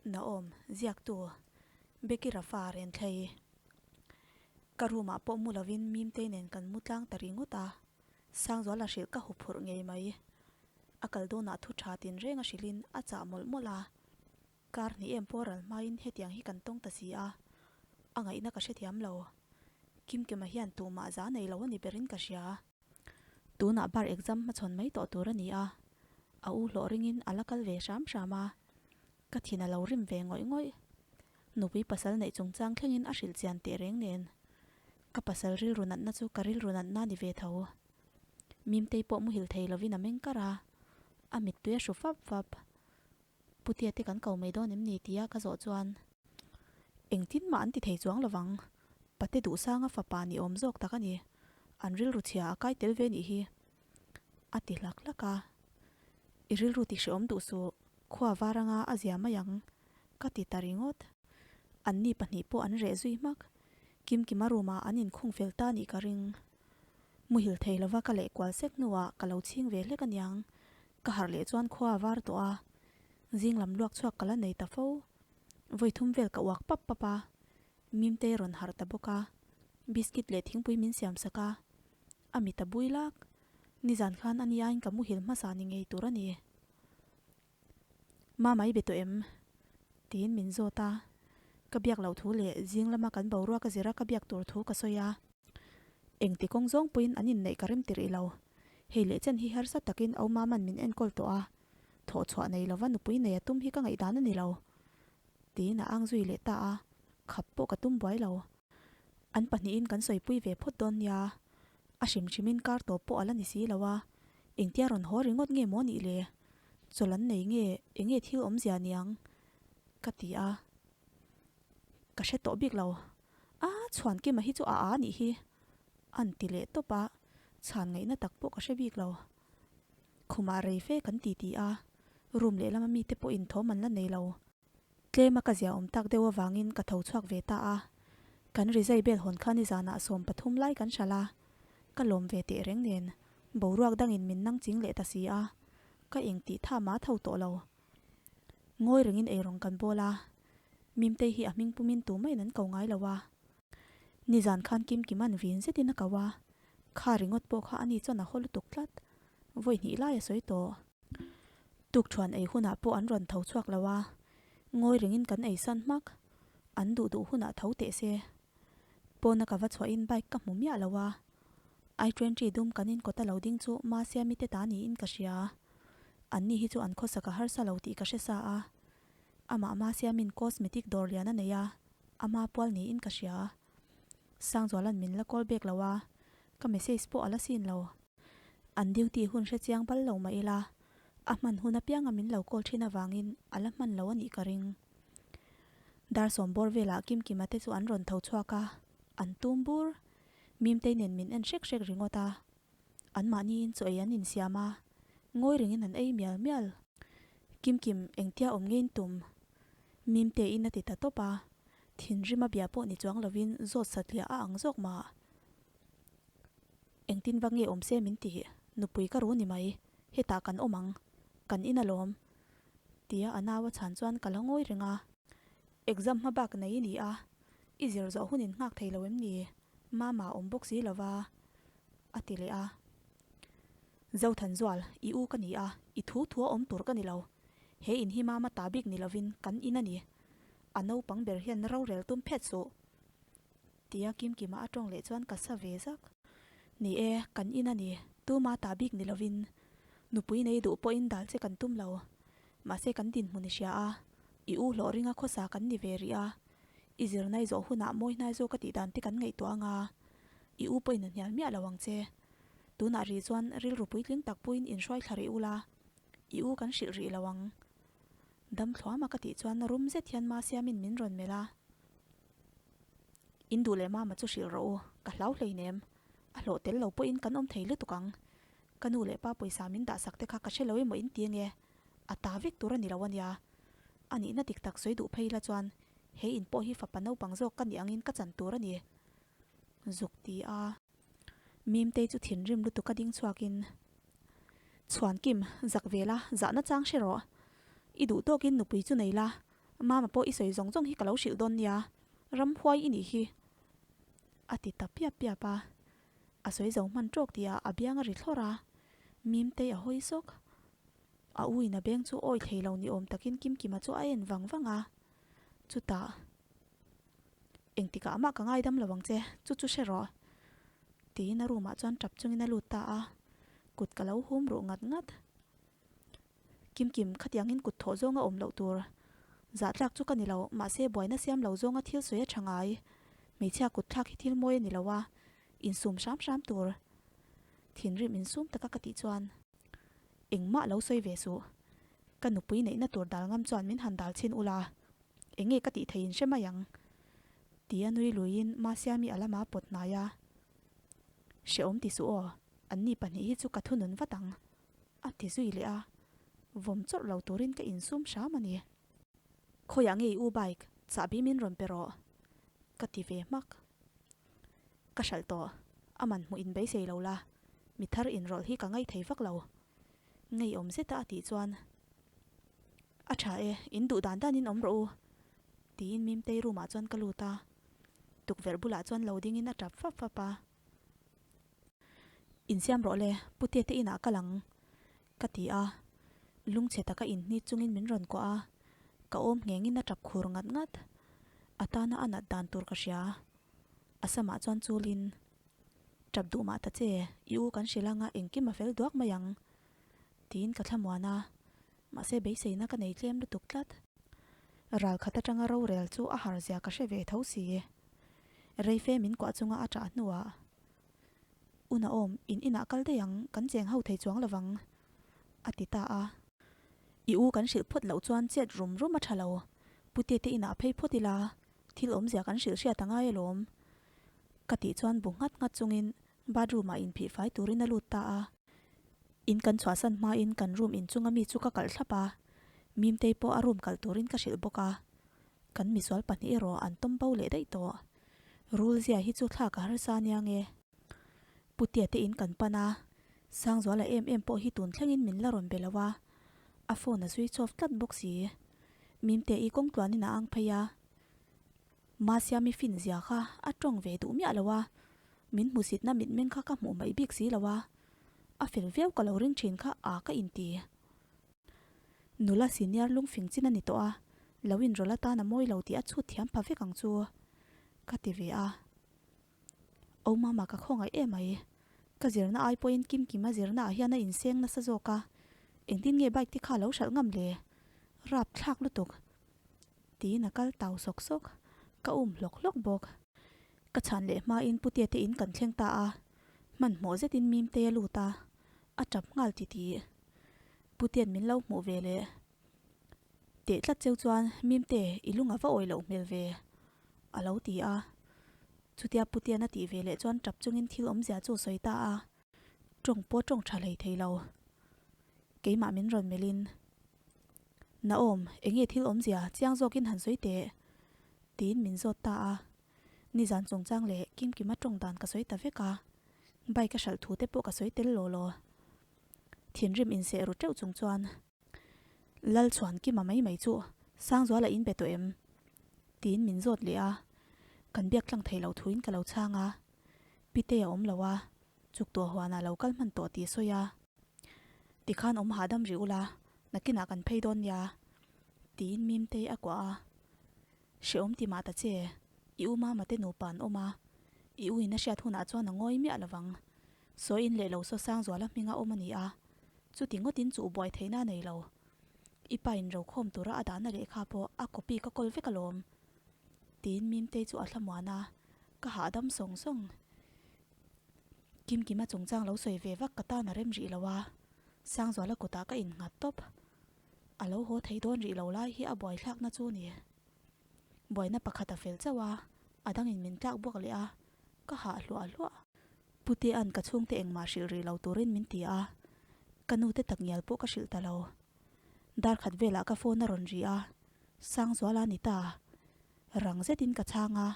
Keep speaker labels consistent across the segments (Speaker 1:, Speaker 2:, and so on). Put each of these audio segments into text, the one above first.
Speaker 1: Naom, ziaktu, Becky Rafa Renthlei. Ka room ah pawh mu lovin Mimtei nen kan mu tlang ta ringawt a, Sangzuala hrilh ka huphurh ngei mai. A kal dawnah thu tha tinreng a hrilhin a chah mawlh mawlh a. Kar hnih em pawh ral hmain hetiang hi kan tawng ta si a, a ngaihna ka hrethiam lo. Kimkima hian tumah za nei lo a ni berin ka hria. Tunah bar exam hmachhawn mai tawh tur a ni a, a u hlawh ringin a la kal ve hram hram a, ka thin a lo rim ve ngawih ngawih. Nupui pasal neih chungchang thlengin a hrilh chian teh reng nen, ka pasal rilru natna chu ka rilru natna ni ve tho. Mimtei pawh muhil thei lovin a meng kar a, a mittui a hru fap fap. Putia te kan ko mai dawn em ni tia ka zawh chuan engtin mah an ti thei chuang lovang, pate duhsanga fapa ni awm zawk tak a ni, an rilru chhia a kai tel ve nih hi a ti hlak hlak a, I rilru ti hrehawm duh suh, khua var anga a zia mai ang ka ti ta ringawt. Anni pahnih pawh an reh zui hmak, Kimkima room ah an inkhung fel ta nih ka ring. Muhil thei lova ka leh kual sek hnuah ka lo chhing ve hlek aniang, Ka harh leh chuan khua a var tawh a, zing lam luak chhuak ka la nei ta fo. Vawi thum vel ka uak pap pap a, Mimtei rawn harh ta bawk a, biscuit leh thingpui min siam sak a, a mit a bui lak. Nizan khan a niain ka muhil hmasa ni ngei tur a ni. Mama i be tawh em? Tiin min zawt a, ka biak loh thu leh zing lama kan boruak a zira ka biak tur thu ka sawi a. Engti kawng zawng pawhin an inneih ka rem tirh ilo. Hei leh chen hi harsa takin Au Maman min enkawl tawh a, thawh chhuah nei lova nupui nei a tum hi ka ngaihdan a ni lo. Tiin a ang zui leh ta a, khap pawh ka tum buai lo. An pahnihin kan sawipui ve phawt dawn nia, a hrim hrimin kar tawp pawh a la ni si lo a, engtia rawn haw ringawt nge maw nih le? Chawlh an nei nge, enge thil awmzia niang? Ka ti a, ka hre tawh bik lo. A, Chhuankima hi chu a a nih hi, an ti leh tawp a, chhan ngaihna tak pawh ka hre bik lo. Khumah rei fe kan ti ti a, room lehlama mite pawhin thawm an la nei lo. Tlema ka zia awm tak deuh avangin ka tho chhuak ve ta a, kan rizai bel hawn kha nizanah 13 lai kan hralh a, ka lawm ve teh reng nen boruak dangin min nang ching leh ta si a, ka engtih tha mah tho tawh lo. Ngawi rengin eirawng kan bawl a, Mimtei hi a hming pumin tumah in an ko ngai lo a. Nizan khan Kimkima'n vin zetin a ko a, kha ringawt pawh kha ani chuan a haw lutuk tlat, vawi hnih lai a sawi tawh. Tukṭhuan ei hunah pawh an rawn tho chhuak lo a, ngawi rengin kan ei san hmak, an duh duh hunah tho teh se. Pawna ka va chhuahin bike ka hmu miah lo a, I twenty dum kan inkawt a lo ding chu Masiami te ta niin ka hria. Anni hi chu an khawsak a harsa lo tih ka hre sa a, Amah Masiamin cosmetic dawr lian a nei a, ama pual niin ka hria. Sangzuala'n min la call back lo a, ka message pawh a la sin lo. An duty hun hre chiang bal lo mah ila, a hman hun apianga min lo call thin avangin a la hman lo a nih ka ring. Dar sawm bawr velah Kimkima te chu an rawn tho chhuak a, an tum bur. Mimtei nen min en hrek hrek ringawt a. Anmahniin chaw ei an insiam a, ngawi rengin an ei mial mial. Kimkim, engtia awm ngein tum? Mimtein a ti ta tawp a, thinrim a bia pawh ni chuang lovin zawt satliah a ang zawk mah. Engtin va nge awm se min ti, nupui ka ru ni mai, hetah kan awm ang, kan in alawm. Tia a nau a chhan chuan ka la ngawi reng a. Exam hma bak nei i ni a, i zir zawh hun in nghak thei lo em ni? Mama awm bawk si lova. A ti leh a. Zothanzual, i u ka ni a, i thu thua awm tur ka ni lo. He in hi mama ta bik ni lovin kan in a ni. A naupang ber hian rorel tum phet suh. Tia Kimkima a tawng leh chuan ka sa ve zak. Ni e, kan in a ni, tuma ta bik ni lovin. Nupui nei duh pawhin dal che kan tum lo. Mahse kan dinhmun i hria a, i u hlawh ringa khawsa kan ni ve rih a. I zirnai zawh hunah mawi hnai zawk a tih dan te kan ngaihtuah anga, i u pawhin a hnial miah lo ang che. Tunah rih chuan rilru puitling tak puiin inhruai thla rih ula, i u kan hrilh rih lo ang. Dam thluama ka tih chuan rum zet hian Masiamin min rawn melh a. In duh leh mama chu hrilh rawh u, ka hlau hleinem. A hlawh tel lo pawhin kan awm thei lutuk ang. Ka nu leh pa pawisa min dahsak te kha ka hre lo emaw in ti ange, a ta vek tur a ni lo ania. A nihna dik tak sawi duh phei la chuan he in pawh hi fapa naupang zawk ka nih angin ka chan tur a ni. Zuk ti a. Mimtei chu thinrim lutuk a ding chhuakin, Chhuankim, zak ve la, zahna chang hre rawh. I duh tawkin nupui chu nei la. Mama pawh i sawi zawng zawng hi ka lo hrilh dawn nia, ramhuai i nih hi. A ti ta piap piap a. A sawi zo hman tawk tihah a biang a ri thlawrh a, Mimtei a hawi sawk. A u in a beng chu awi thei lo ni awm takin Kimkima chu a en vang vang a, chutah, Engtikah mah ka ngaidam lo ang che, chu chu hre rawh. Tiin a room ah chuan tap chungin a lut ta a, kut ka lo hum ruh ngat ngat. Kimkim, khatiangin kut thawh zawnga awm loh tur. Zahtlak chu ka ni lo, mahse buaina siam lo zawnga thil sawi a tha ngai. Hmeichhia kut thlak hi thil mawi a ni lo a, insum hram hram tur. Thinrim insum taka ka tih chuan. Engmah lo sawi ve suh. Ka nupui neihna tur dal ngam chuan min han dal chhin ula, eng nge ka tih thei in hre mai ang? Tia nui luiin Masiami a lama pawt hnai a. Hrehawm ti suh aw, anni pahnih hi chu ka thunun vat ang. A ti zui leh a, vawm chawrh lo turin ka insum hram a ni. Khawiah nge i u bike chahbi min rawn pe rawh? Ka ti ve hmak. Ka hralh tawh, a man hmuh in beisei lo la, mi thar inrawlh hi ka ngaithei vak lo. Ngeiawm zeta a tih chuan, A tha e, in duh dan danin awm rawh u, tiin Mimtei room ah chuan ka lut a. Tukverh bulah chuan lo dingin a tap fap fap a. Insiam rawh le, Putea te inah kal ang, ka ti a. Lungchhe taka inhnit chungin min rawn kuah a, ka awm nghengin a tap khur ngat ngat. A tana a nat dan tur ka hria. A samah chuan chulin, Tap duh mah ta che, i u kan hrilh anga engkim a fel duak mai ang, tiin ka thlamuan a. Mahse beiseina ka nei tlem lutuk tlat. Ralkhat atanga rorel chu a har zia ka hre ve tho si. Reife min kuah chunga a ṭah hnuah, U Naom, in inah kal daih ang, kan cheng ho thei chuang lovang, a ti ta a. I u kan hrilh phawt loh chuan chet rum rum a ṭha lo. Pute te inah phei phawt ila, thil awmzia kan hrilh hriat a ngai alawm, ka tih chuan bu nghat nghat chungin bathroom-ah inphih fai turin a lut ta a. In kan chhuahsan hmain kan room inchunga mi chu ka kalh thlap a, Mimtei pawh a room kalh turin ka hrilh bawk a. Kan misual pahnih erawh an tawm bo leh daih tawh. Rul zia hi chu thlak a harsa ania nge. Putea te in kan pan a, Sangzuala em em pawh hi tun thlengin min la rawn be lo a, a phone a zui chawp tlat bawk si. Mimte i kawng tluanin a ang phei a, Masiami fin zia kha a tawng ve duh miah lo a, min hmusitna mitmeng kha ka hmuh mai bik si lo a, a fel viau ka lo ring thin kha a ka inti. Nula senior lungfing chin a ni tawh a, lo inrawlh atan a mawi lo tih a chhut thiam pha vek ang chu, ka ti ve a. Aw mama ka khawngaih em mai, ka zirna ai pawhin Kimkima zirna ah hian a inseng nasa zawk a, engtin nge bike te kha a lo hralh ngam le? Rap thlak lutuk. Tiin a kal tau sawk sawk, ka um hlawk hlawk bawk. Ka chhan leh hmain Putea te in kan thleng ta a, hmanhmawh zetin Mimtei a lut a, a tap nghal titih. Putian min lo hmuh ve leh teh tlat cheu chuan Mimte i lung a va awih loh hmel ve a lo ti a. Chutia Putian a tih ve leh chuan tap chungin thil awmzia chu sawi ta a, tawng pawh tawng tha hlei thei lo. Keimah min rawn melhin, Naom, enge thil awmzia chiang zawkin han sawi teh? tiin min zawt ta a. Nizan chungchang leh Kimkima tawng dan ka sawi ta vek a, bike a hralh thu te pawh ka sawi tel law law. Thinrim inseh ru teuh chung chuan Lalchhuan Kima mai mai chu Sangzuala in be tawh em? tiin min zawt leh a, kan biak tlang thei lo thuin ka lo chhang a, Pitei a awm lo a, chuktuah huanah lo kal hman tawh tih a sawi a, tikhan awm hahdam rih ula, nakinah kan phei dawn nia, tiin Mimtei a kuah a. Hrehawm ti mah ta che, i u mama te nupa an awm a, i u in a hriat hunah chuan a ngawi miah lovang. Sawi in leh lo saw Sangzuala hminga awm a ni a, chuti ngawtin chu buai theihna a nei lo. I pa in rokhawm tura a dahna lehkha pawh a copy ka kawl vek alawm. Tiin Mimtei chu a thlamuan a, ka hahdam sawng sawng. Kimkima chungchang lo sawi ve vak ka tan a rem rih lo a, Sangzuala kutah ka innghat tawp. A lo haw thei dawn rih lo lai hi a buaithlakna chu ni. Buaina pakhat a fel chauh a, a dangin min tlak buak leh a, ka hah hluah hluah. Putea'n ka chhungte engmah hrilh rih lo turin min ti a, ka nute takngial pawh ka hrilh ta lo. Dar khat velah ka phone a rawn ri a, Sangzuala a ni ta. Rang zetin ka chhang a,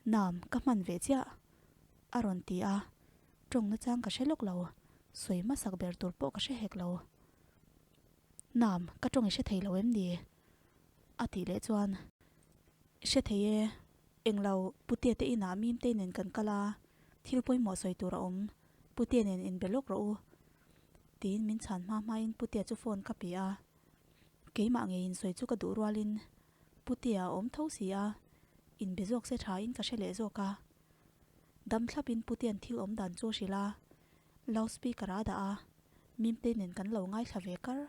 Speaker 1: Nam, ka hman ve chiah, a rawn ti a, tawng nachang ka hre lawk lo, sawi hmasak ber tur pawh ka hre hek lo. Nam, ka tawng i hre thei lo em ni? A tih leh chuan, Hre thei e, englo Putea te inah Mimtei nen kan kal a, thil pawimawh sawi tur a awm, Putea nen inbe lawk rawh u. Tiin min chhan hma hmain Putea chu phone ka pe a. Keimah ngeiin sawi chu ka duh rualin Putea a awm tho si a, inbe zawk se thain ka hre leh zawk a. Dam thlapin Putea'n thil awm dan chu a hrilh a, loudspeaker-ah a dah a, Mimtei nen kan lo ngaithla ve kar.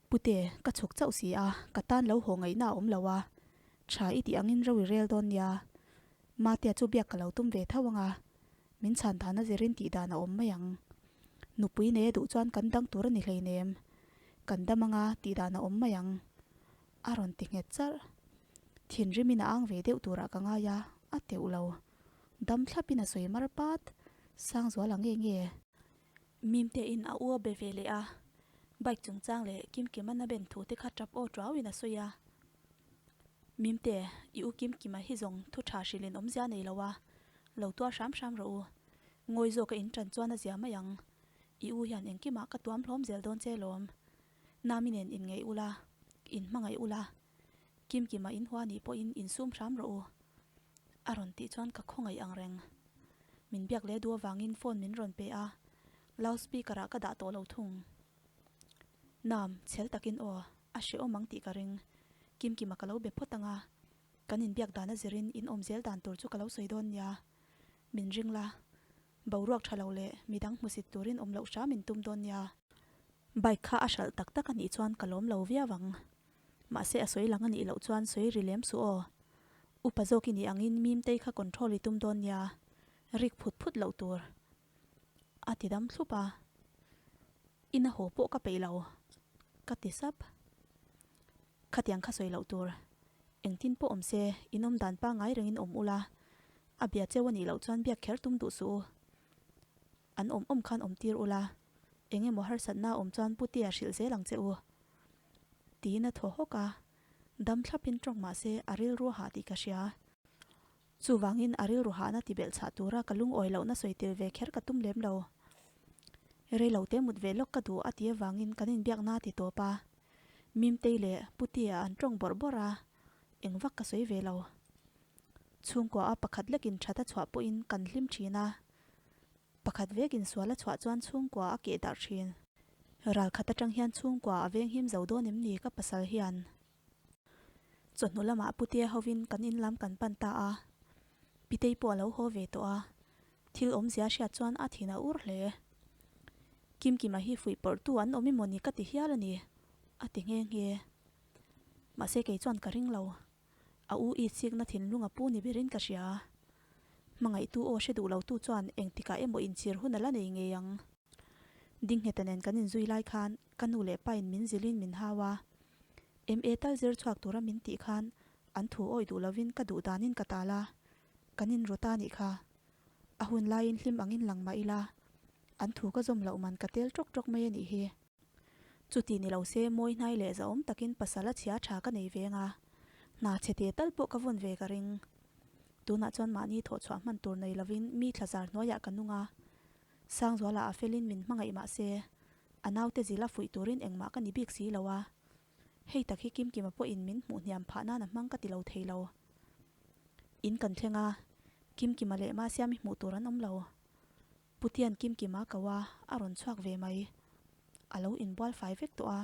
Speaker 1: Pute, ka chhuk chauh si a, ka tan lo haw ngaihna a awm lo a, tha i tih angin ro i rel dawn nia. Matea chu biak ka lo tum ve tho ang a, min chhan dan a zirin tih dan a awm mai ang. Nupui nei a duh chuan kan dang tur a ni hleinem. Kan dam anga tih dan a awm mai ang. A rawn ti nghet charh. Thinrimin a ang ve deuh turah ka ngai a, a teuh lo. Dam thlapin a sawi mar pat. Sangzuala nge nge? Mimtein a u a be ve leh a, bike chungchang leh Kimkima na ben thu te kha tap aw tuauin a sawi a. Mimte, i u Kimkima hi zawng thu tha hrilhin awmzia nei lo a, lo tuar hram hram rawh u. Ngawi zawk a in tan chuan a zia mai ang. I u hian engkimah ka tuam hlawm zel dawn che lawm. Nami nen inngeih ula, in hmangaih ula, Kimkima in hua nih pawhin insum hram rawh u. A rawn tih chuan ka khawngaih ang reng. Min biak leh duh avangin phone min rawn pe a, loud speaker ah ka dah tawh lo thung. Nam, chhel takin aw, a hrehawm ang tih ka ring. Kimkima ka lo be phawt ang a, kan inbiak dan a zirin in awm zel dan tur chu ka lo sawi dawn nia. Min ring la, boruak tha lo leh midang hmusit turin awm loh hram in tum dawn nia. Bike kha a hralh tak tak a nih chuan ka lawm lo viau ang. Mahse a sawi lang a nih loh chuan sawi ri lem suh aw. Upa zawk i nih angin Mimtei kha control i tum dawn nia, rik phut phut loh tur. A ti dam thlup a. Ina haw pawh ka peih lo. Ka ti sap. Khatiang kha sawi loh tur. Engtin pawh awm se, in awm dan pangngai rengin awm ula, a bia cheu a nih loh chuan biak kher tum duh suh u. An awm awm khan awm tir ula, eng emaw harsatna awm chuan Putea hrilh zel ang che u. Tiin a thaw hawk a, dam thlapin tawng mah se a rilru a hah tih ka hria. Chuvangin a rilru hahna ti belh chhah tura ka lungawi lohna sawi tel ve kher ka tum lem lo. Rei lo te mut ve lawk ka duh a ti avangin kan inbiakna a ti tawp a. Mimtei leh Putea an tawng bawrh bawrh a, eng vak ka sawi ve lo. Chhungkua a pakhat lekin that a chhuah pawhin kan hlim thin a, Pakhat vek insual a chhuah chuan chhungkua a keh darh thin. Ral khat atang hian chhungkua a venghim zo dawn em ni ka pasal hian. Chawhnu lamah Putea hovin kan in lam kan pan ta a. Pitei pawh a lo haw ve tawh a. Thil awmzia hriat chuan a thin a ur hle. Kimkima hi fuih pawrhtu an awm emaw ni ka ti hial a ni, a ti nghe nghe. Mahse kei chuan ka ring lo. A u i chikna thinlung a pu ni berin ka hria. Hmangaihtu aw hre duh lotu chuan engtikah emaw inchhir hun a la nei ngei ang. Dingheta nen kan inzui lai khan ka nu leh pain min zilhin min hau a. MA tal zir chhuak tura min tih khan an thu awih duh lovin ka duh danin ka tal a, kan inru ta nih kha. A hun laiin hlim angin lang mah ila, an thu ka zawm loh man ka tel ṭawk ṭawk mai a nih hi. Chuti ni lo se mawi hnai leh zahawm takin pasal a chhia tha ka nei veng a, hna chhe te tal pawh ka vawn ve ka ring. Tunah chuan mahni thawhchhuah hman tur nei lovin mi thlazar hnuaiah ka nung a, Sangzuala a felin min hmangaih mah se, a naute zila fuih turin engmah ka ni bik si lo a, hei tak hi Kimkima pawhin min hmuh hniam phah nan a hmang ka ti lo thei lo. In kan thleng a, Kimkima leh Masiami hmuh tur an awm lo. Putian Kimkima ko a, a rawn chhuak ve mai. A lo inbual fai vek tawh a,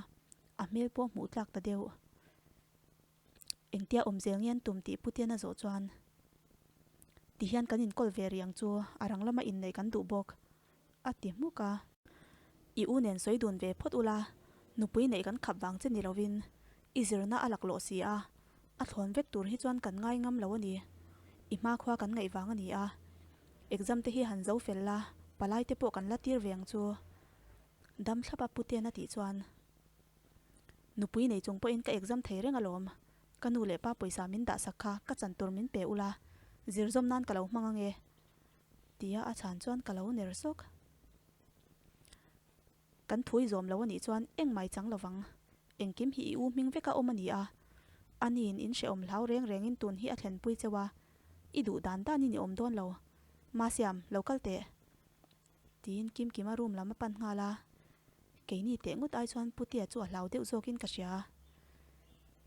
Speaker 1: a hmel pawh hmuh tlak ta deuh. Engtia awm zel nge an tum tih Putian a zawh chuan, Ti hian kan inkawl ve rih ang chu, a rang lama inneih kan duh bawk, a ti hmuk a. I u nen sawi dun ve phawt ula, nupui neih kan khap vang che ni lovin, i zirna a laklawh si a, A thlawn vek tur hi chuan kan ngai ngam lo a ni. I hmakhua kan ngaih vang a ni a. Exam te hi han zo fel la, palai te pawh kan la tir ve ang chu. Dam thlap a Puten a tih chuan, Nupui nei chung pawhin ka exam thei reng alawm. Ka nu leh pa pawisa min dahsak kha ka chan tur min pe ula, zir zawm nan ka lo hmang ange. Tia a chhan chuan ka lo ner sawk. Kan thui zawm lo a nih chuan engmai chang lo vang. Engkim hi i u hming veka awm a ni a. A niin in hrehawm hlau reng rengin tun hi a thlenpui cheu a. I duh dan danin i awm dawn lo. Masiam, lo kal teh. Tiin Kimkima room lam a pan nghal a. Keini teh ngawt ai chuan Putea chu a hlau deuh zawkin ka hria.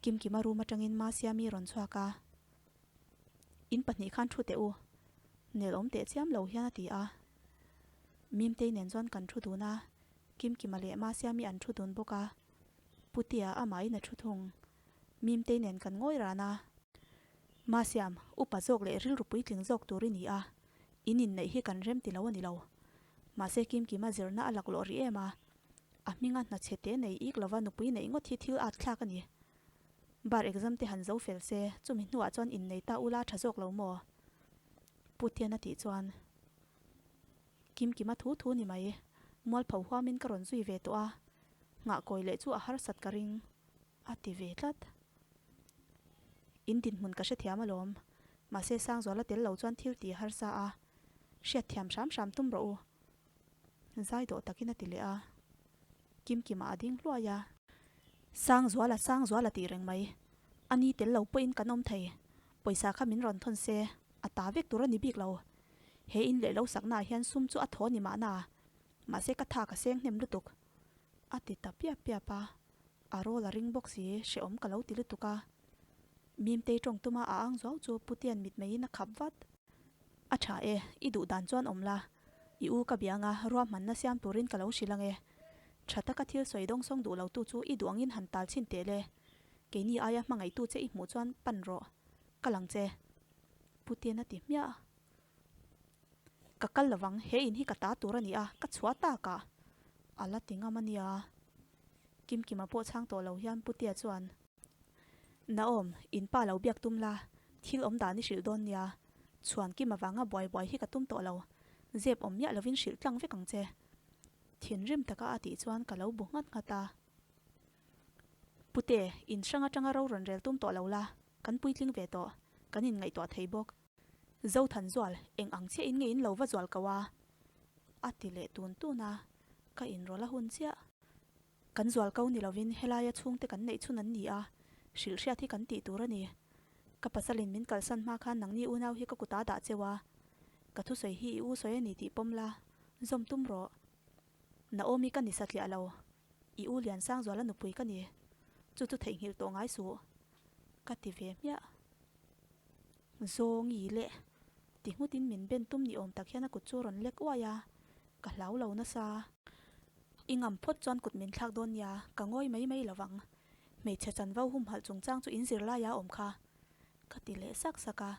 Speaker 1: Kimkima room atangin Masiami rawn chhuak a, In pahnih khan thu teh u, nel awm teh chiam lo hian a ti a. Mimtei nen chuan kan thu dun a, Kimkima leh Masiami an thu dun bawk a, Putea amahin a thu thung. Mimtei nen kan ngawi ran a. Masiam, upa zawk leh rilru puitling zawk tur i ni a, in inneih hi kan rem ti lo a ni lo. Mahse Kimkima zirna a laklawh rih em a, a hminga hna chhe te nei ik lova nupui neih ngawt hi thil at thlak a ni. Bar exam te han zo fel se, chumi hnuah chuan innei ta ula tha zawk lo maw? Putian a tih chuan, Kimkima thu thu ni mai, mualpho huamin ka rawn zui ve tawh a, nghah kawi leh chu a harsat ka ring, a ti ve tlat. In dinhmun ka hrethiam alawm, mahse Sangzuala tel lo chuan thil ti harsa a, hriatthiam hram hram tum rawh u. Zai dawh takin a ti leh a, Kimkima a ding hluai a. Sangzuala, Sangzuala tih reng mai. A ni tel lo pawhin kan awm thei. Pawisa kha min rawn thawn se, a ta vek tur a ni bik lo. He in leh lo saknaah hian sum chu a thaw ni mahna, mahse ka tha ka seng hnem lutuk. A ti ta piap piap a, a rawl a ring bawk si, hrehawm ka lo ti lutuk a. Mimtei tawng tuma a ang zuau chu Putian mitmeiin a khap vat. A tha e, i duh dan chuan awm la. I u ka biang a, ruahmanna siam turin ka lo hrilh ang e. Tha taka thil sawi dawngsawng duh lotu chu i duh angin han tal chhin teh le. Keini aia hmangaihtu che i hmuh chuan pan rawh. Kal ang che. Putian a ti hmiah. Ka kal lovang, he in hi ka ta tur a ni a, ka chhuah tak a. A la ti ngam a nia. Kimkima pawh chhang tawh lo hian Putia chuan. Naom, in pa lo biak tum la, thil awm dan i hrilh dawn nia. Chhuan Kim avanga buai buai hi ka tum tawh lo. Zep awm miah lovin hrilh tlang vek ang che. Thinrim taka a tih chuan ka lo bu nghat nghat a. Pute, in hrang atanga ro rawn rel tum tawh lo la, kan puitling ve tawh, kan inngaihtuah thei bawk. Zothanzual, eng ang chiah in nge in lo va zual ko a? A ti leh tun tun a, ka inrawlh a hun chiah. Kan zual ko ni lovin helaia chhungte kan neih chhun an ni a, hrilh hriat hi kan tih tur a ni. Ka pasalin min kalsan hma khan nangni unau hi ka kutah dah cheu a, ka thusawi hi i u sawi a ni tih pawm la, zawm tum rawh. Naomi ka ni satliah lo, i u Liansangzuala nupui ka ni, chu chu theihnghilh tawh ngai suh, ka ti ve hmiah. Zawngi leh ti nghutin min ben tum ni awm tak hian a kut chu a rawn lek uai a, ka hlau lo nasa. I ngam phawt chuan kut min thlak dawn nia, ka ngawi mai mai lo vang. Hmeichhe chanvo humhalh chungchang chu in zirlaia awm kha, ka ti leh sak sak a.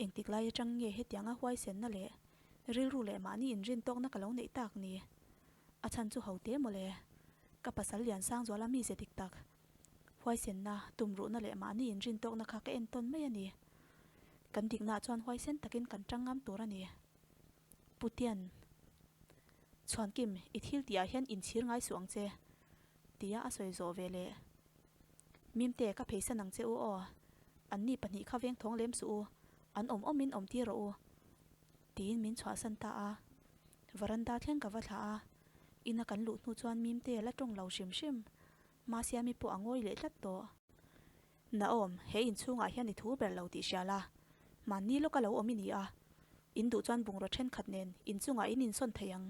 Speaker 1: Engtik lai atang nge hetianga huaisenna leh rilru leh mahni inrintawkna ka lo neih tak ni? A chhan chu ho te mawle. Ka pasal Liansangzuala mize dik tak. Huaisenna, tumruhna leh mahni inrintawkna kha ka entawn mai a ni. Kan diknaah chuan huaisen takin kan tang ngam tur a ni. Putian, Chhuankim, i thil tihah hian inchhir ngai suh ang che, tia a sawi zawh ve leh. Mimte, ka pheisan ang che u aw. Anni pahnih kha veng thawng lem suh u, an awm awmin awm tir rawh u, tiin min chhuahsan ta a. Varanda thleng ka va thlah a, ina kan luh hnu chuan Mimte la tawng lo hrim hrim. Masiami pawh a ngawi leh tlat tawh. Naom, he inchhungah hian i thu ber lo tih hria la. Mahni lawka lo awm i ni a. In duh chuan bungraw thenkhat nen inchungah in insawn thei ang.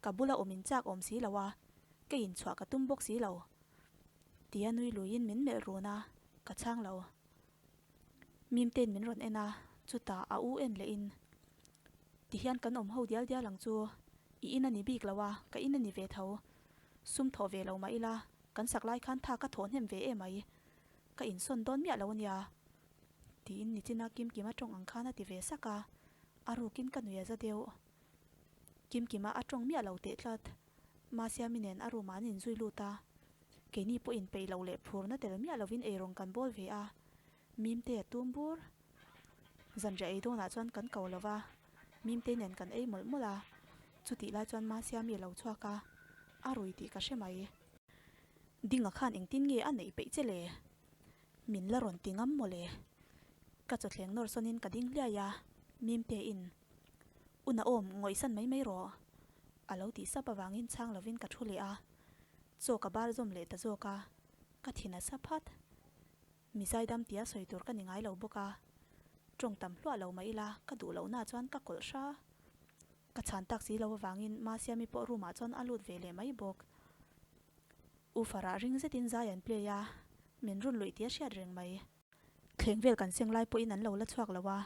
Speaker 1: Ka bula awm in chak awm si lo a, ka inchhuah ka tum bawk si lo. Tia nui luiin min melh run a, ka chhang lo. Mimtein min rawn en a, chutah a u en lehin, Tihian kan awm ho dial dial ang chu, i in a ni bik lo a, ka in a ni ve tho. Sum thawh ve lo mah ila, kan sak lai khan tha ka thawh hnem ve em mai. Ka insawn dawn miah lo a nia. Tiin nichina Kimkima tawng ang khan a ti ve sak a, a rukin ka nui a za deuh. Kimkima a tawng miah lo teh tlat. Masiami nen a room ah an inzui lut a, keini pawh inpeih loh leh phurna tel miah lovin eirawng kan bawl ve a, Mimte a tum bur. Zanriah ei dawnah chuan kan ko lova, Mimte nen kan ei mawlh mawlh a, chutih lai chuan Masiami a lo chhuak a, a rui tih ka hre mai. Dinga khan engtin nge a neih peih che le? Min la rawn ti ngam mawle. Ka chawthleng nawr sawnin ka ding hliai a, Mimte in. U Naom, ngawihsan mai mai rawh. A lo tih sap avangin chhang lovin ka thu leh a, chaw ka bar zawm leh ta zawk a, ka thin a sa phat. Mi zaidam tia sawi tur ka ni ngai lo bawk a, tawng tam hluah lo mah ila ka duh lohna chuan ka kawlh hra. Ka chhan tak si lo avangin Masiami pawh room ah chuan a lut ve leh mai bawk. U Farah ring zetin zai an play a. Min run luih tih a hriat reng mai. Thleng vel kan seng lai pawhin an lo la chhuak lo a,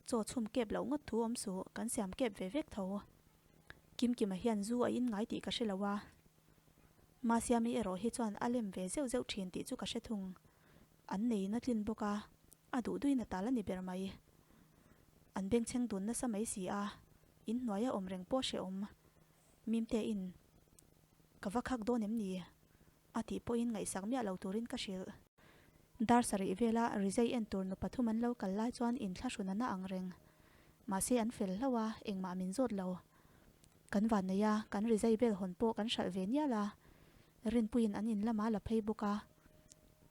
Speaker 1: chaw chhum kep loh ngawt thu awm suh, kan siam kep ve vek tho. Kimkima hian zu a in ngai tih ka hre lo a, Masiami erawh hi chuan a lem ve zeuh zeuh thin tih chu ka hre thung. An neiin a tlin bawk a, a duh duin a tal a ni ber mai. An bengchheng dun nasa mai si a, in hnuaia awm reng pawh hrehawm. Mimte in, Ka va khak dawn em ni? A tih pawhin ngaihsak miah lo turin ka hrilh. Dar sarih vela rizai en tur nu pathum an lo kal lai chuan inthlahrun a na ang reng. Mahse an fel hlauh a, engmah min zawt lo. Kan van nei a, kan rizai bel hawn pawh kan hralh ve nial a. Rinpuiin an in lamah la phei bawk a.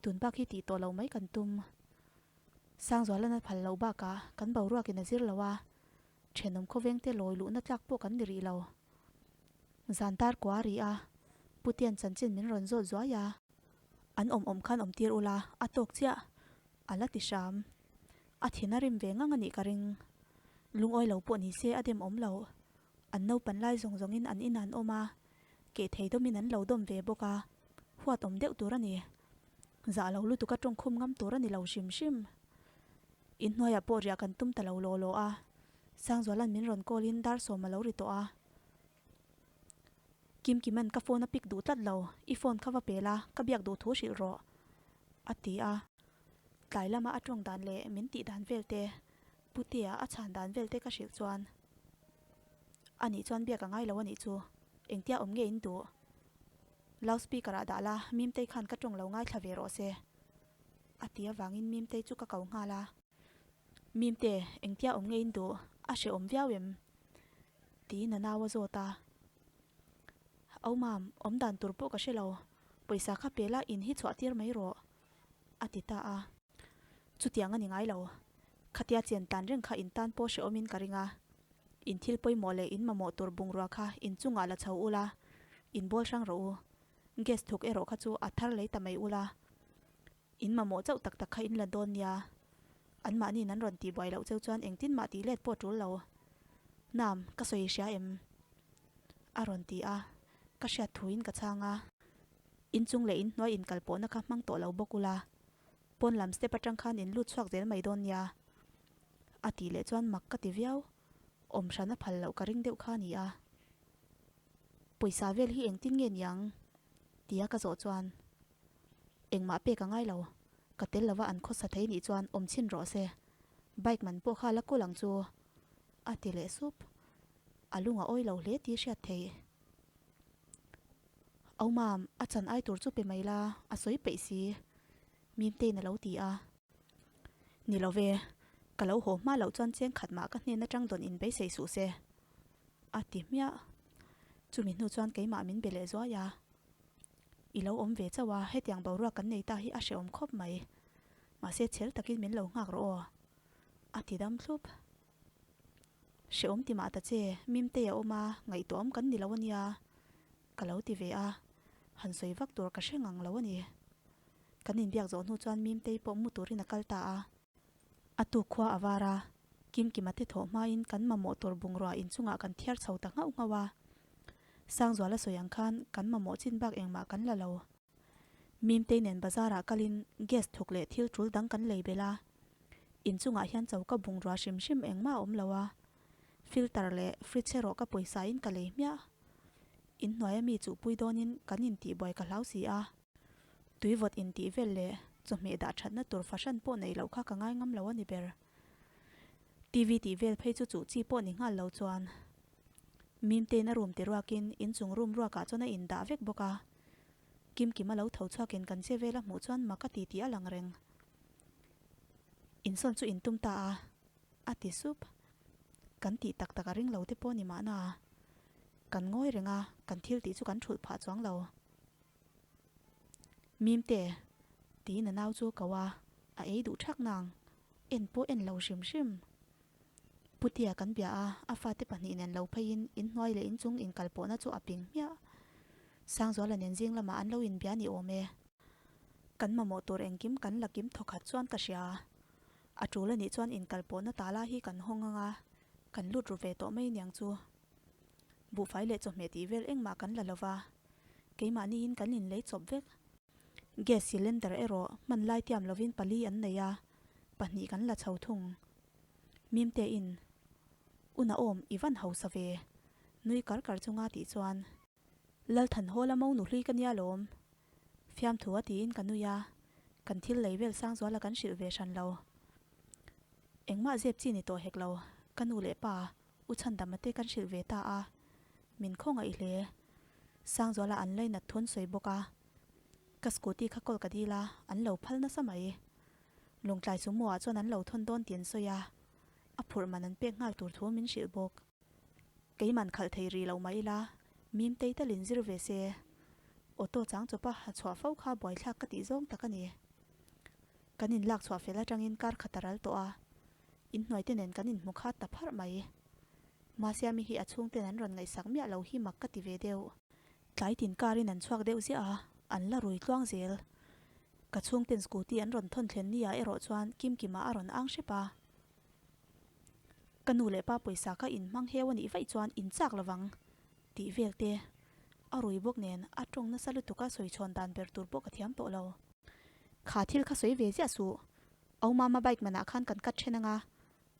Speaker 1: Tun bak hi tih tawh lo mai kan tum. Sangzualan a phal loh bakah kan boruakin a zir lo a, thenawm khawvengte lawi luhna tlak pawh kan ni rih lo. Zan tar kua a ri a, Putian chanchin min rawn zawt zuai a. An awm awm khan awm tir ula, a tawk chiah, a la ti hram. A thin a rim ve ngang a nih ka ring. Lungawi lo pawh ni se a dem awm lo. An naupan lai zawng zawngin an in an awm a, keh thei dawmin an lo dawm ve bawk a, huat awm deuh tur a ni. Zah lo lutuk a tawngkhum ngam tur a ni lo hrim hrim. Inhnuaiah pawh riah kan tum ta lo law law a, Sangzuala'n min rawn call in dar sawm a lo ri tawh a. Kimkima'n ka phone a pick duh tlat lo, i phone kha va pe la, ka biak duh thu hrilh rawh, a ti a. Tlai lama a tawng dan leh min tih dan vel te, Putea a chhan dan vel te ka hrilh chuan, A nih chuan biak a ngai lo a nih chu, engtia awm nge in duh? Loud speaker ah dah la, Mimtei khan ka tawng lo ngaithla ve rawh se, a ti avangin Mimtei chu ka ko nghal a. Mimte, engtia awm nge in duh? A hrehawm viau em? Tiin a nau a zawt a. Au mam, awm dan tur pawh ka hre lo. Pawisa kha pe la in hi chhuah tir mai rawh, a ti ta a. Chutiang a ni ngai lo. Khatia chen tan reng kha in tan pawh hrehawmin ka ring a. In thil pawimawh leh in mamawh tur bungrua kha in chungah la chho ula, in bawl hrang rawh u. Gas thuk erawh kha chu a thar lei ta mai ula. In mamawh chauh tak tak kha in la dawn nia. Anmahniin an rawn tihbuai loh cheu chuan engtin mah tih let pawh tul lo. Nam, ka sawi hria em? A rawn ti a, ka hriat thuin ka chhang a. Inchung leh inhnuai inkal pawhna kha hmang tawh lo bawk ula, pawn lam step atang khan in lut chhuak zel mai dawn nia. A tih leh chuan mak ka ti viau, awm hran a phal loh ka ring deuh kha a ni a. Pawisa vel hi engtin nge niang? Tia ka zawh chuan. Engmah pek a ngai lo. Ka tel lova an khawsa thei nih chuan awm chhin rawh se. Bike man pawh kha la kawl ang chu. A ti leh sup. A lung a awi lo hle tih hriat theih. Au mam, a chan ai tur chu pe mai la, a sawi peih si. Mimtein a lo ti a. Ni lo ve, ka lo haw hma loh chuan cheng khat mah ka hnen atang dawn in beisei suh se. A ti hmiah. Chumi hnu chuan keimah min be leh zuai a. I lo awm ve chauh a, hetiang boruak kan nei ta hi a hrehawm khawp mai. Mahse chhel takin min lo nghak rawh aw. A ti dam thlup. Hrehawm ti mah ta che, Mimtei a awm a, ngaihtuahawm kan ni lo a nia. Ka lo ti ve a, han sawi vak tur ka hre ngang lo a ni. Kan inbiak zawh hnu chuan Mimtei pawh mu turin a kal ta a. A tuk khua a var a, Kimkima te thawh hmain kan mamawh tur bungrua inchungah kan thiar chho ta nghauh nghauh a. Sangzuala sawi ang khan kan mamawh chin bak engmah kan la lo. Mimtei nen bazarah kalin gas thuk leh thil tul dang kan lei belh a. Inchungah hian choka bungrua hrim hrim engmah a awm lo a. Filter leh fridge erawh ka pawisa in ka lei hmiah. Inhnuaia mi chuhpui dawnin kan intihbuai ka hlau si a. Tui vawt intih vel leh chawhmeh dah thatna tur fahran pawh neih loh kha ka ngai ngam lo a ni ber. TV tih vel phei chu chuh chi pawh ni nghal lo chuan Mimtein a room ti ruakin inchung room ruakah chuan a indah vek bawk a. Kimkima lo tho chhuakin kan che vel a hmuh chuan mak a ti tih a lang reng. Insawn chu intum ta a, a ti sup. Kan tih tak tak a ring lo te pawh ni mahna. Kan ngawi reng a, kan thil tih chu kan thulh phah chuang lo. Mimte, tiin a nau chu a ko a, a ei duh thak nang, en pawh en lo hrim hrim. Putia kan bia a, a fate pahnih nen lo pheiin inhnuai leh inchung inkalpawhna chu a ping hmiah. Sangzuala nen zing lamah an lo inbia ni awm e. Kan mamawh tur engkim kan la kim thawkhat chuan ka hria. A tul anih chuan inkalpawhna tala hi kan hawng ang a, kan lut ru ve tawh mai niang chu. Buhfai leh chawhmeh tih vel engmah kan la lo va, keimahniin kan inlei chawp vek. Gas cylinder erawh hman lai tiam lovin pali an nei a, pahnih kan la chho thung. Mimtein, U Naom, i van hausa ve, nui kar kar chunga tih chuan, Lalthanhawla mo nu hlui ka nia lawm. Fiamthu a tiin ka nui a, kan thil lei vel Sangzuala kan hrilh ve hran lo. Engmah zep chi ni tawh hek lo, ka nu leh pa, U Chhandama te kan hrilh ve ta a, min khawngaih hle. Sangzuala an lainat thun sawi bawk a, ka scooty kha kawl ka dil a, an lo phal nasa mai. Lawngtlai sumo ah chuan an lo thawn dawn tih an sawi a, a phurh man an pek nghal tur thu min hrilh bawk. Keiman khalh thei rih lo mah ila, Mimtei talin zir ve se. Auto chang chawpa ha chhuah fo kha buaithlak ka tih zawng tak a ni. Kan inlak chhuah fel atangin kar khat a ral tawh a, inhnuai te nen kan inhmu khat ta pharh mai. Masiami hi a chhungten an rawn ngaihsak miah lo hi mak ka ti ve deuh. Tlai tin karin an chhuak deuh ziah a, an la rui tluang zel. Ka chhungten scooty an rawn thawn thlen ni ah erawh chuan Kimkima a rawn ang hrep a. Ka nu leh pa pawisa kha in hmang heu a nih vaih chuan in chak lovang tih vel te a rui bawk nen a tawng nasa lutuk a sawi chhawn dan ber tur pawh ka thiam tawh lo. Kha thil kha sawi ve ziah suh. Au mama bike manah khan kan cut then anga,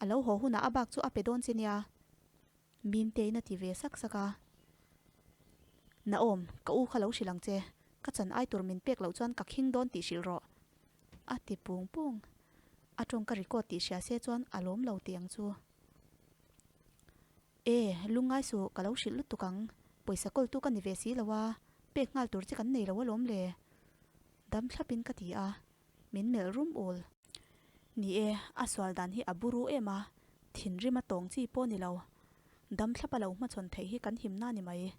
Speaker 1: a lo haw hunah a bak chu a pe dawn che nia. Mimtein a ti ve sak sak a. Naom, ka u kha lo hrilh ang che, ka chan ai tur min pek loh chuan ka khing dawn tih hrilh rawh. A ti pung pung. A tawng ka record tih hria se chuan a lawm lo tih ang chu. E, lungngai suh, ka lo hrilh lutuk ang. Pawisa kawltu ka ni ve si lo a, pek nghal tur che kan nei lo alawm le. Dam thlapin ka ti a, min melh rum ul. Ni e, a sual dan hi a buru em a, thinrim a tawng chi pawh ni lo. Dam thlapa lo hmachhawn theih hi kan himna ni mai.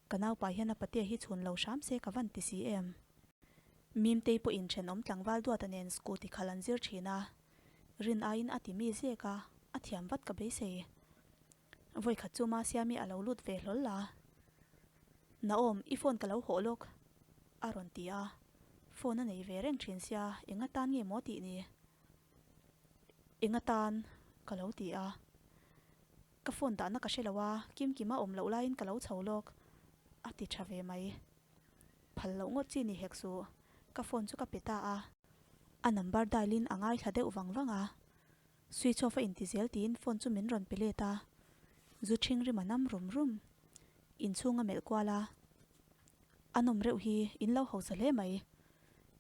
Speaker 1: Ka naupa hian a patea hi chhun lo hram se ka van ti si em. Mimtei pawhin thenawm tlangval duata nen scooty khalh an zir thin a, rin aiin a ti mi zek a, a thiam vat ka beisei. Vawikhat chu Masiami a lo lut ve hlawl a, Naom, i phone ka lo hawh lawk, a rawn ti a, phone a nei ve reng thin sia, eng atan nge maw tih ni? Eng atan? ka lo ti a, ka phone dahna ka hre lo a, Kimkima awm loh laiin ka lo chho lawk, a ti tha ve mai. Phal loh ngawt chi ni hek suh, ka phone chu ka pe ta a. A number dial in a ngaithla deuh vang vang a, switch off a inti zel tiin phone chu min rawn pe let a, zu ṭhing rim a nam rum rum. Inchhung a melh kual a, A nawm reuh hi, in lo hausa hle mai.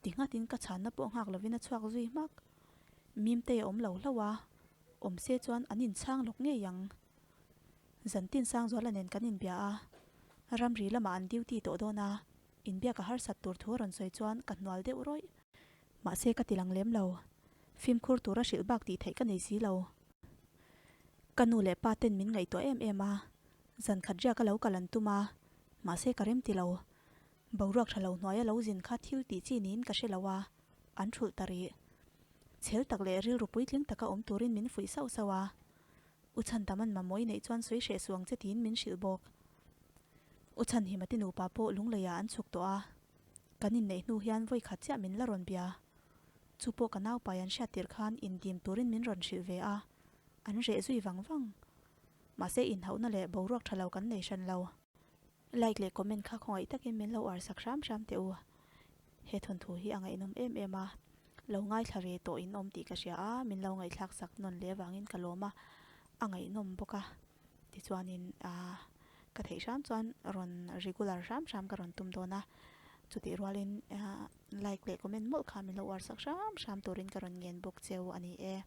Speaker 1: Ti nghatin ka chhanna pawh nghak lovin a chhuak zui hmak. Mimtei a awm lo hlauh a, awm se chuan an inchhang lawk ngei ang. Zantin Sangzuala nen kan inbia a, ramri lamah an duty tawh dawn a, inbiak a harsat tur thu a rawn sawi chuan ka hnual deuh rawih. Mahse ka ti lang lem lo, fimkhur tura hrilh bak tih theih ka nei si lo. Ka nu leh pa ten min ngaihtuah em em a, zan khat riak a lo kal an tum a, mahse ka rem ti lo. Boruak tha lo hnuaia lo zin kha thil tih chi niin ka hre lo a, an thulh ta rih. Chhel tak leh rilru puitling taka awm turin min fuih sauh sauh a, U Chhantaman mamawh i neih chuan sawi hreh suh ang che tiin min hrilh bawk. U Chhanhimati nupa pawh lungleiah an chhuk tawh a, kan inneih hnu hian vawi khat chiah min la rawn bia. Chu pawh ka naupai an hriat tirh khan indim turin min rawn hrilh ve a, an reh zui vang vang. Mahse inhauhna leh boruak tha lo kan nei hran lo. Like leh comment kha khawngaih takin min lo uar sak hram hram teh u. He thawnthu hi a ngaihnawm em em a, lo ngaithla ve tawh in awm tih ka hria a, min lo ngaihthlak sak nawn leh avangin ka lawm a, a ngaihnawm bawk a. Tichuanin aah ka theih hram chuan rawn regular hram hram ka rawn tum dawn a, chutih rualin aah like leh comment mawlh kha min lo uar sak hram hram turin ka rawn ngen bawk cheu a ni e.